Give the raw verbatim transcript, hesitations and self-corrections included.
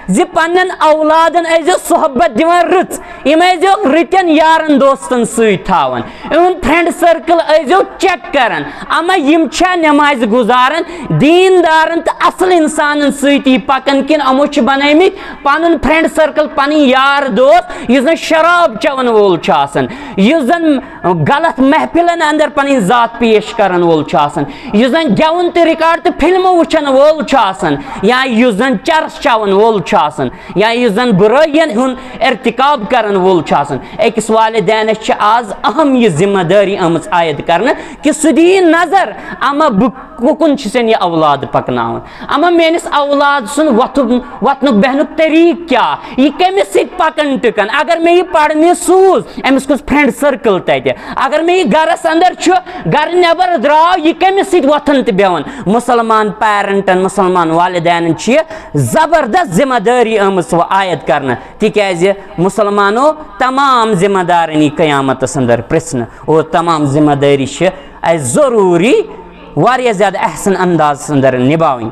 زِ پننٮ۪ن اولادن ٲسۍزیو صحبت دِوان رٕژ، یِم ٲسۍزیو رٕتٮ۪ن یارن دوستن سۭتۍ تھاوان، یِہُنٛد فرینڈ سرکل ٲسۍزیو چیک کران، اما یِم چھا نمازِ گُزاران، دیٖندارن تہٕ اصل انسانن سۭتی پکان، کِنہٕ یِمو چھِ بنٲومٕتۍ پنُن فرینڈ سرکل، پنٕنۍ یار دوست، یُس زن شراب چٮ۪ون وول چھُ آسان، یُس زن غلط محفلن اندر پنٕنۍ ذات پیش کرن وول چھُ آسان، یُس زن گٮ۪وُن تہٕ ریکارڈ تہٕ فلمہٕ وٕچھن وول چھُ آسان، یا یُس زن چرس چٮ۪ون وول چھُ آسان، یا یُس زن بُرٲیین ہُنٛد ارتکاب کرن وول چھُ آسان۔ أکِس والدینس چھِ آز اہم یہِ ذمہ دٲری آمٕژ عائد کرنہٕ کہِ سُہ دِیہِ نظر، اما بہٕ کُکُن چھُسن یہِ اولاد پکناوان، اما میٲنِس اولاد سُنٛد وۄتھُن، وۄتھنُک بیہنُک طریٖقہٕ کیٛاہ، یہِ کٔمِس سۭتۍ پکان ٹکان۔ اگر مےٚ یہِ پرنہِ سوٗز، أمِس کُس فرینڈ سرکل تتہِ؟ اگر مےٚ یہِ گرس اندر چھُ، گرٕ نٮ۪بر درٛاو، یہِ کٔمِس سۭتۍ وۄتھان تہٕ بیہوان؟ مسلمان پیرنٹن، مسلمان والدینن چھِ یہِ زبردست ذمہ دٲری آمٕژ وۄنۍ عائد کرنہٕ، تِکیازِ مسلمانو تمام ذمہ دارن یی قیامتس اندر پرژھنہٕ، اور تمام ذمہ دٲری چھِ اسہِ ضروٗری واریاہ زیادٕ احسن اندازس اندر نباوٕنۍ۔